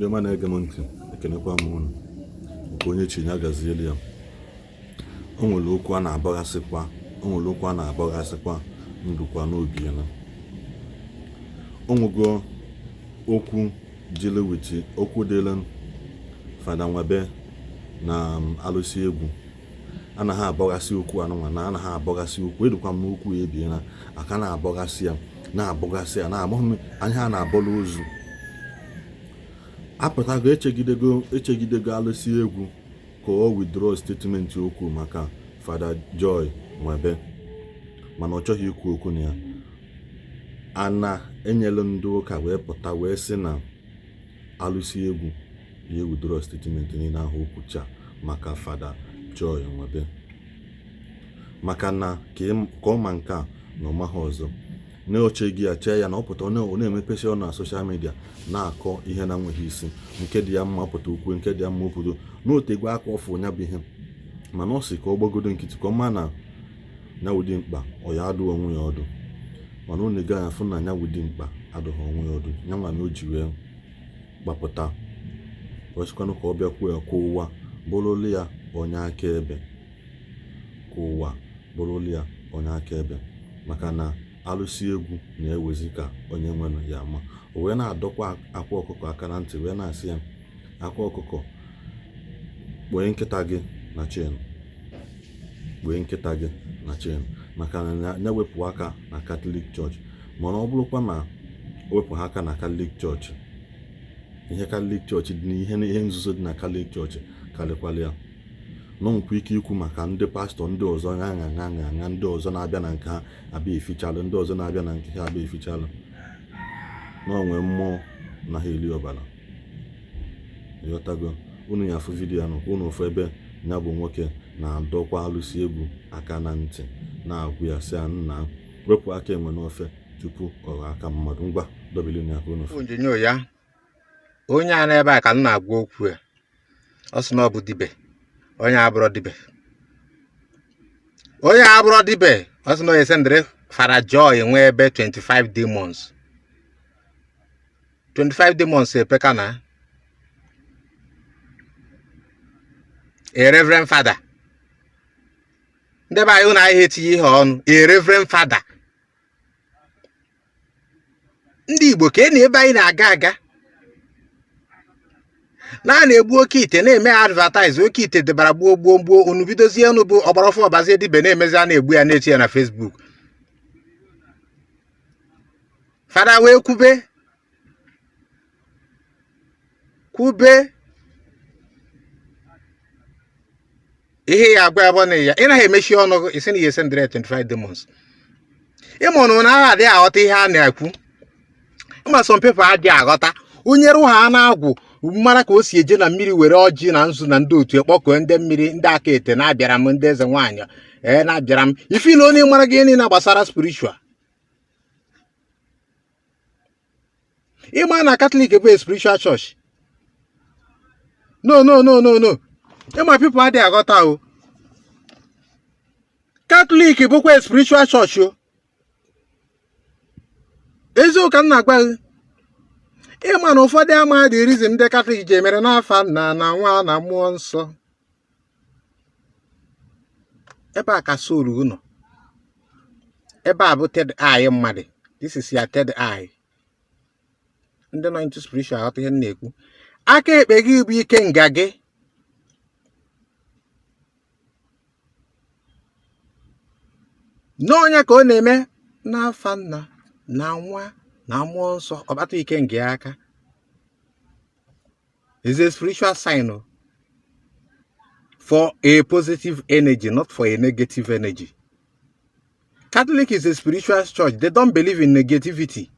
Ọma na-ege m ntị, ekenekwa m unu. Nke onye chi ya gazielu ya. O nwere okwu a na-abọghasịkwa, o nwere okwu a na-abọghasịkwa ndụkwa n'obi ya na o nwego okwu dịrị with okwu dịrị Fada Nwebe na alụsị egwu. Anaghị abọghasị okwu anụnwa na anaghị abọghasị okwu. Edukwa m n'okwu ya ebiela aka na-abọghasị ya, na-abọghasị ya, na-amụghị m anya ha na-abọla ozu. Apụtago echegidego echegidego alụsị egwu ka o withdraw statement okwu maka Fada Joy Nwebe, mana ọ chọghị ikwu okwu na ya. Ana enyelu ndị ụka wee pụta wee sị na alụsị egwu ya withdraw statement niile ahụ o kwucha maka Fada Joy Nwebe, maka na ka ọ ma nke a na ọ maghị ọzọ na oche gị ya chee ya na ọ pụta ọ na-emepesi ọnụ na social media na-akọ ihe na-enweghị isi. Nke dị ya mma pụta okwu, nke dị ya mma okwudo na otegwe aka ọfụ ya bụ ihe, mana ọ sị ka ọ gbagodo nkịtị ka ọ ma na ya wụ dimkpa ọ ya adụ onwe ya ọdụ. Mana unu ga anya fụ na ya wụ dimkpa adụghị onwe ya ọdụ, ya nwa na o ji wee gbapụta wee sịkwanụ ka ọ bịakwuo ya ka ụwa bụrụlụ ya onye akaebe, ka ụwa bụrụlụ ya onye akaebe, maka na alụsị egwu na-ewezi ka onye nwenụ ya ama. O wee na-adọkwa akwa ọkụkọ aka na ntị wee na-asị ya, akwa ọkụkọ, kpọnye nkịta gị na chain, kpọnye nkịta gị na chain, maka na ya wepụ aka na Catholic Church. Mana ọ bụrụkwa na o wepụ ha aka na Catholic Church, ihe Catholic Church dị n'ihe na ihe nzuzo dị na Catholic Church karịkwala ya. Na nwekwa ike ikwu maka ndị pastọ ndị ọzọ ṅa ṅa ṅa ṅa ṅa, ndị ọzọ na-abịa na nke ha abịa efichalụ, ndị ọzọ na-abịa na nke ha abịa efichalụ, na onwe mmụọ na ha eli ọbara. Ịghọtago? Unu ya afụ vidiyo ahụ ka unu ofu ebe ya bụ nwoke na-adọkwa alụsị egwu aka na ntị, na-agwa ya sị ya, nna, wepụ aka enwe n'ofe tupu ọ ghọọ aka mmadụ. Ngwa, dọbili ya ka unu fụ. Onyonyo ya onye a n'ebe a ka m na-agwa okwu ya, ọ sị na ọ bụ dibe. Onye abụrọ dibe, onye abụrọ dibe. Ọ sị na ọ esendịrị Fada Joy Nwebe 25 demons. 25 demons epeka na a reverend father. Ndị be anyị, unu ahịa etinye ihe ọnụ. A reverend father. Ndị Igbo, ka na ebe anyị na-aga aga na a na-egbu oke ite na-eme advertise. Oke ite debara gbuo gbuo gbuo. Unu bidozie unu bụ ọgbara ọfụ ọbazie dibe na-emezi a na-egbu ya na-eti ya na Facebook. Fada wee kwube kwube ihe ya agwa ya bụ na ya ị naghị emechi ọnụ gị, ị sị na ya esendịrị 25 demons. Ịma ọnụ na agha adịghị aghọta ihe a na-ekwu. Ịma some people adịghị aghọta. Onye rụ ha na-agwụ mara ka o si eje na mmiri were ọjị na nzu na ndị otu ekpọkọọ ndị mmiri, ndị aka ete na-abịara m, ndị eze nwaanyị ee na-abịara m. Ife na onye mara gị niile gbasara spiritual, ịma na Catholic bụ a spiritual church. No, no, no, no, no. Ịma people adịghị aghọta o. Catholic bụkwa a spiritual church o. Eziokwu ka m na-agwa gị. Ịma na ụfọdụ ama the reason ndị Catholic ji emere n'afa nna na nwa na mmụọ nsọ. Ebe a ka soul nọ. Ebe a bụ third eye mmadụ. This is your third eye. Ndị nọ into spiritual aghọta ihe m na-ekwu. Aka ekpe gị bụ ike nga gị. N'onye ka ọ na-eme n'afa nna na nwa na mmụọ nsọ, ọkpata ike nga ya aka is a spiritual sign o, for a positive energy, not for a negative energy. Catholic is a spiritual church. They don't believe in negativity.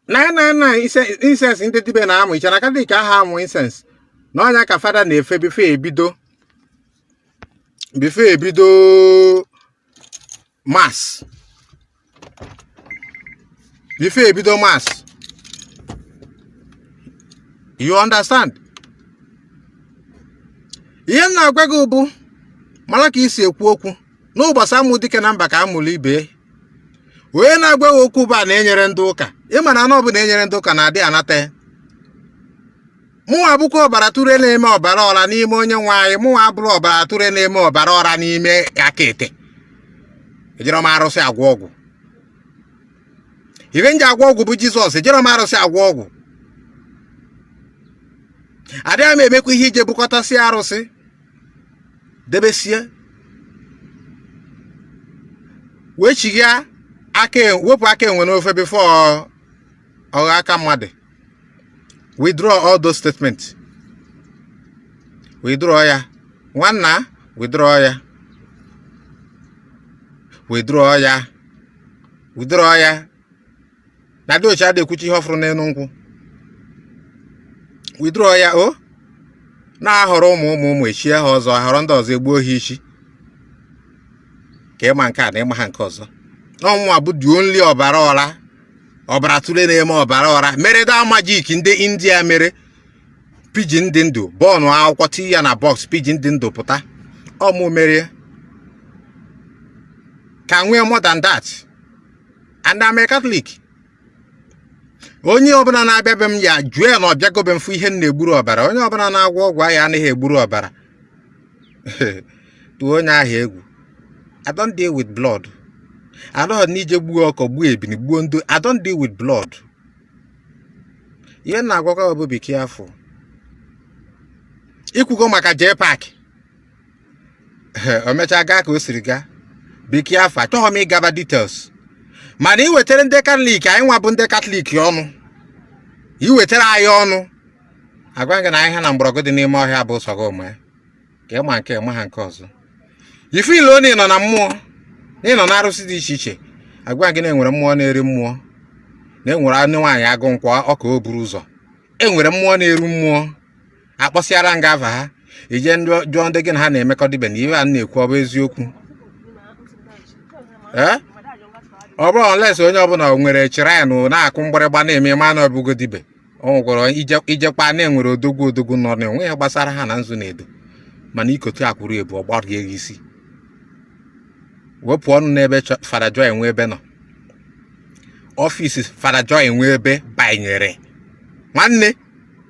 Na na na incense ndị dibịa na-amụ iche na Catholic aha amụ incense na ọnya ka fada na-efe before ebido mass, before ebido mass. You understand? Ihe m na-agwa gị bụ mara ka isi ekwu okwu n'ụbọchị amụ dike na mba ka amụrụ ibe. Onye na-agwa gị okwu bụ a na-enyere ndị ụka. Ị ma na anụ ọbụla enyere ndị ụka na-adị anata ya. Mụnwa bụkwa ọbara ture na-eme ọbara ọra n'ime onye nwe anyị. Mụnwa abụrụ ọbara ture na-eme ọbara ọra n'ime aka ete. Ejirọ m arụsị agwọ ọgwụ. Ife m ji agwọ ọgwụ bụ Jizọs. Ejirọ m arụsị agwọ ọgwụ. Adịghị m emekwa ihe ije bukọtasị arụsị debesie wee chigha aka wepụ aka enwe n'ofe before ọ ghọọ aka mmadụ. Withdraw all those statements. Withdraw ya nwanna, withdraw ya, withdraw ya, withdraw ya. Na dị oche adị ekwuchi ihe ọ fụrụ n'elu nkwụ. Withdraw ya. O na-ahọrọ ụmụ ụmụ ụmụ echie ha ọzọ, ahọrọ ndị ọzọ egbuo ha isi ka ịma nke a na ịma ha nke ọzọ. Ọnwụnwa bụ the only ọbara ọra, ọbara tule na-eme ọbara ọra mere the magic ndị India mere pigeon dị ndụ bọọnụ akwụkwọ tinye ya na box, pigeon dị ndụ pụta. Ọmụ mere ka nwee more than that, and I'm a Catholic. Onye ọbụla na-abịa be m ya jụọ ya na ọ bịago be m fụ ihe m na-egburu ọbara. Onye ọbụla na-agwọ ọgwụ ahụ anaghị egburu ọbara, tụọ onye ahụ egwu. I don't deal with blood. Anọghị n'ije gbuo ọkọ, gbuo ebini, gbuo ndụ. I don't deal with blood. Ihe m na-agwakwa bụ be careful. Ikwugo maka JPAC, o mechaa gaa ka o siri gaa. Be careful. Achọghị m ịgaba details, mana iwetara ndị Katọlik, anyị nwa bụ ndị Katọlik ọnụ, iwetara anyị ọnụ, agwa gị na ahịhịa na mgbọrọgwụ dị n'ime ọhịa bụ sọ gị ụmụ ya ka ịma nke ịma ha nke ọzọ. Ife ilo na ịnọ na mmụọ na ịnọ na arụsị dị iche iche, agwa gị na enwere mmụọ na-eri mmụọ, na enwere anụ nwaanyị agụ nkwọ ọka o buru ụzọ, enwere mmụọ na-eru mmụọ. Akpọsịara nga afa ha, ije jụọ ndị gị na ha na-emekọ dibe na ihe a na-ekwu ọ bụ eziokwu. Ee, ọ bụrụ unless onye ọbụla nwere shrine na-akụ mgbịrịgba na-eme ma na ọbụgo dibe, o nwekwara ijekwa na-enwere odogwu odogwu nọ na enwe ihe gbasara ha na nzu na edo, mana ikotu akwụrụ ebu ọ gbarie gị isi. Wepụ ọnụ n'ebe Fada Joy Nwebe nọ. Ọfịs Fada Joy Nwebe banyere nwanne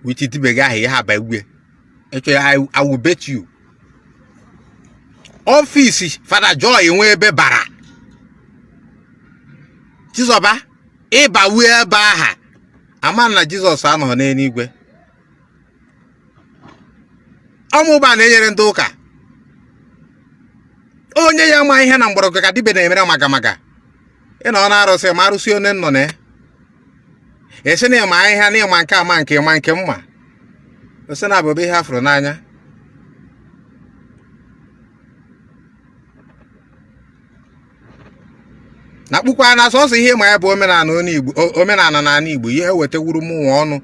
with dibe gị ahụ ihe aba igwe echọ. I will bet you ọfịs Fada Joy Nwebe bara Chizọba ịbawu ebe aha ama na Jizọs anọghị n'eluigwe. Ọmụba na-enyere ndị ụka onye ya ma ihe na mgbọrọgwụ ka dibe na-emere maga maga. Ị nọ na arụsị ma arụsị onye nọ na ya esi na ịma ahịhịa na ịma nke ama nke ịma nke mma ose na abụbụ ihe afụrụ n'anya. Na kpukwa na sọsọ ihe ma ya bụ omenala onye Igbo, omenala n'ala Igbo, ihe wetawuru mụnwa ọnụ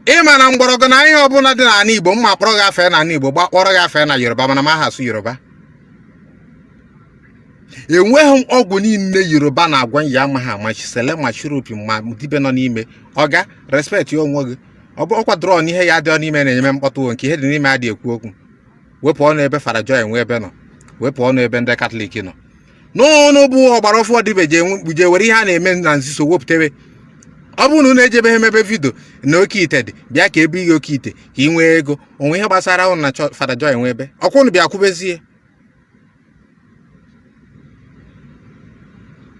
ịma na mgbọrọgwụ na ihe ọbụla dị n'ala Igbo mma kpọrọ gị afee n'ala Igbo, kpọrọ gị afee na Yoruba, mana m aha asụ Yoruba. Enweghị m ọgwụ niile Yoruba na-agwa ya amaghị amachi sele ma shurupi ma dibe nọ n'ime ọga. Respect ya onwe gị. Ọ bụ ọkwa drọ n'ihe ya dị n'ime na-eme mkpọtụ, nke ihe dị n'ime adị ekwu okwu. Wepụ ọnụ ebe Fada Joy Nwebe nọ, wepụ ọnụ ebe ndị Katọlik nọ n'ọnụ bụ ọgbara ọfụ dibe je were ihe a na-eme na nzuzo wepụtewe. Ọ bụrụ na unu ejebeghị emebe video na oke ite dị, bịa ka ebu gị oke ite ka ị nwee ego onwe ihe gbasara ụnụ na Fada Joy Nwebe. Ọkwa unu bịa kwubezie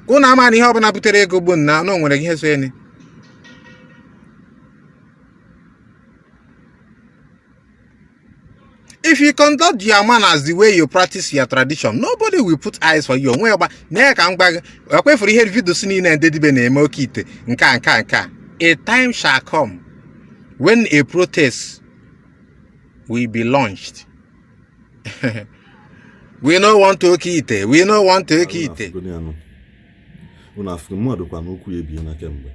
unu ama na ihe ọbụla butere ego bụ na o nwere ihe so eni. If you conduct your manners the way you practice your tradition, nobody will put eyes for you. Onwe gba na ka m gwa gị, ekwefuru ihe video si niile ndị dibe na-eme oke ite nke a nke a nke a. A time shall come when a protest will be launched. We no want oke ite, we no want oke ite. Unu afụgo mmadụ kwa na okwu ya ebie na kemgbe,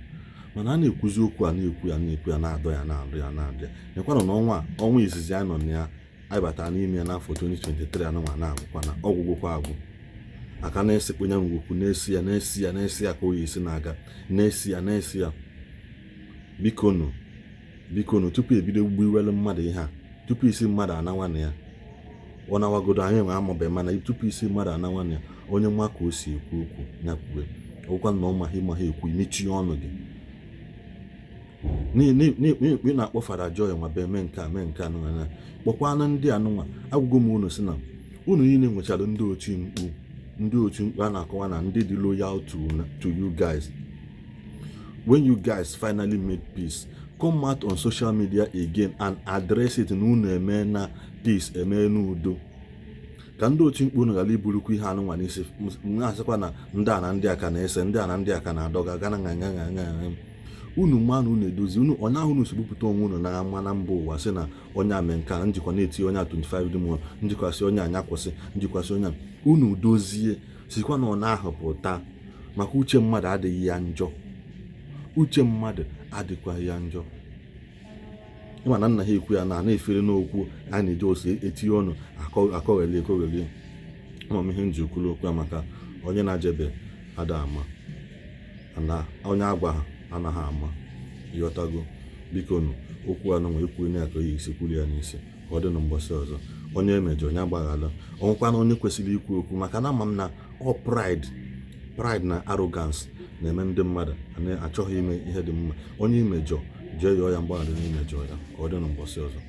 mana a na-ekwuzi okwu a na-ekwu ya, na-ekwu ya, na-adọ ya, na-adọ ya, na-adọ ya. Nekwanụ na ọnwa ọnwa izizi anyị nọ na ya, anyị batara n'ime ya n'afọ 2023 anụnwa na-agwụkwa na ọgwụgwụkwa agwụ aka na-esekpu ya okwu, na-esi ya, na-esi ya, na-esi ya ka oyi isi na-aga, na-esi ya, na-esi ya. Bikonu, bikonu, tupu ebido gbu iwelu mmadụ ihe a, tupu isi mmadụ anawa na ya, ọ nawagodo anyị nwe amabeghị, mana tupu isi mmadụ anawa na ya, onye nwa ka o si ekwu okwu ya kwuwe. Ọgwụkwa na ọ maghị ịmaghị ekwu, imechie ọnụ gị. Ị na-akpọ Fada Joy Nwebe mee nke a, mee nke a nụnwa na kpọkwanụ ndị anụnwa. Agwụgo m unu si na unu niile nwechara ndị oti mkpu, ndị oti mkpu a na-akọwa na ndị dị loyal to you guys. When you guys finally made peace, come out on social media again and address it na unu eme na peace, eme n'udo, ka ndị oti mkpu unu ghara iburukwa ihe anụnwa n'isi, na-asịkwa na ndị a na ndị a ka na-ese, ndị a na ndị a ka na-adọga gana nya nya nya nya. Unu ma na unu edozi unu onye ahụ, unu si bupụta onwe unu n'ama na mba ụwa, sị na onye a mee nke a, njikwa na-eti onye a 25 demon, njikwasị onye anya kwụsị, njikwasị onye a. Unu dozie, sikwa na ọ ahụ pụta, maka uche mmadụ adịghị ya njọ, uche mmadụ adịkwaghị ya njọ. Ịma na nna ha ekwu ya na na-efere n'okwu a na-eji ose etinye ọnụ akọgheli ekọgheli. Ama m ihe m ji kwuru okwu ya, maka onye na-ajebe ada ama na onye agwa ha anaghị ama. Ịghọtago? Biko nụ, okwu anụnwa ekwu ya ka oyi isi kwuru ya n'isi, ka ọ dị na mbọsị ọzọ. Onye emejọ, onye agbaghala. Ọnwụkwa na onye kwesịrị ikwu okwu, maka na ama m na ọ pride na arrogance na-eme ndị mmadụ achọghị ime ihe dị mma. Onye imejọ, jee yọọ ya mgbaghara na imejọ ya. Ka ọ dị na mbọsị ọzọ.